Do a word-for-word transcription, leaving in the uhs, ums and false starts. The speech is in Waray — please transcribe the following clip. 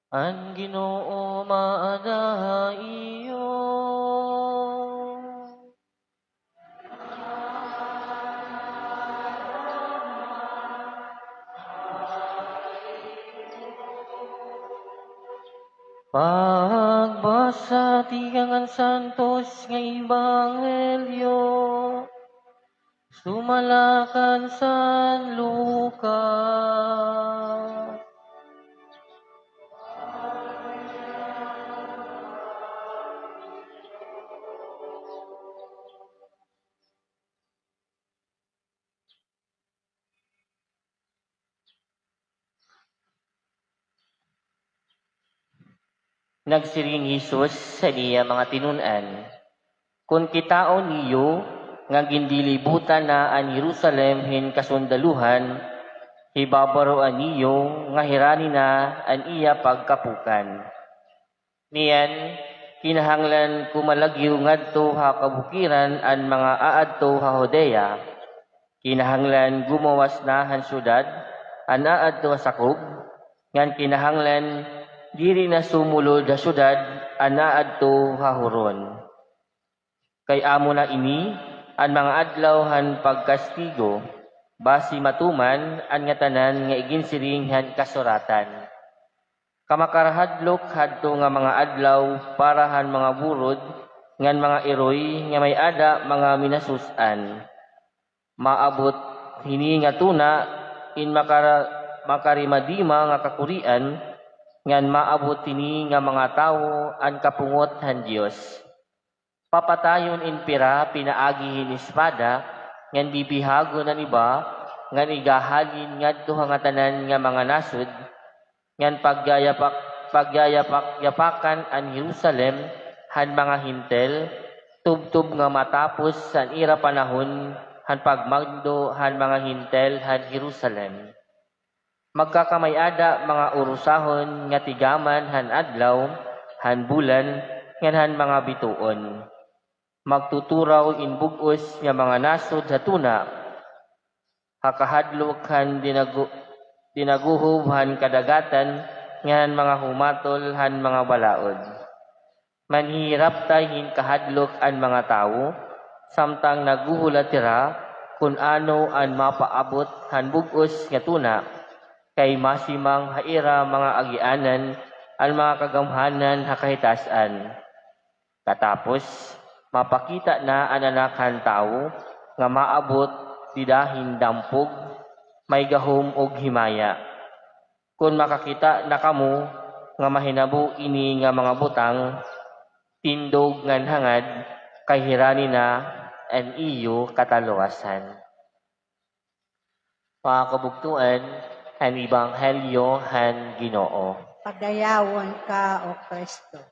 An Ginoo maada ha iyo. Pagbasa tikang han Santos nga Ebanghelyo sumala kan San Lucas. Nagsiring hi Jesus han iya mga tinun-an, "Kon kitaon niyo nga gindilibutan na an Jerusalem hin kasundalohan, hibabaroan niyo nga hirani na an iya pagkapukan. Niyan, kinahanglan kumalagyo ngadto ha kabukiran an mga aadto ha Judea. Kinahanglan gumawas na han syudad an aadto ha sakob, ngan kinahanglan diri na sumulod ha syudad an aadto ha huron. Kay amo na ini an mga adlaw han pagkastigo, basi matuman an ngatanan nga iginsiring han Kasuratan. Kamakarahadlok hadto nga mga adlaw para han mga burod ngan mga iroy nga may-ada mga minasus-an. Maabot hini nga tuna in makara-, makarimadima nga kakurian, ngan maabot hini nga mga tawo an kapungot han Dios. Papatayon in pira pinaagi hin espada, ngan bibihagon an iba, ngan igahalin ngadto ha ngatanan nga mga nasod, ngan pagyayapak-, pagyayapak-yapakan an Jerusalem han mga Hentil, tubtob nga matapos an ira panahon han pagmando han mga Hentil han Jerusalem. Magkakamay-ada mga urusahon nga tigaman han adlaw, han bulan, ngan han mga bituon. Magtuturaw in bug-os nga mga nasod ha tuna, ha kahadlok han dinagu-, dinaguhob han kadagatan, ngan han mga humatol han mga balaod. Manhihiraptay hin kahadlok an mga tawo, samtang naghuhulat hira kon ano an mapaabot han bug-os nga tuna, kay masimang ha ira mga agianan an mga kagamhanan ha kahitas-an. Katapos, mapakita na an Anak han Tawo nga maabot dida hin dampog, may gahom ug himaya. Kon makakita na kamo nga mahinabo ini nga mga butang, tindog ngan hangad, kay hirani na an iyo kataluwasan." Mga kabugtoan, an Ebanghelyo han Ginoo. Padayawon ka, O Kristo.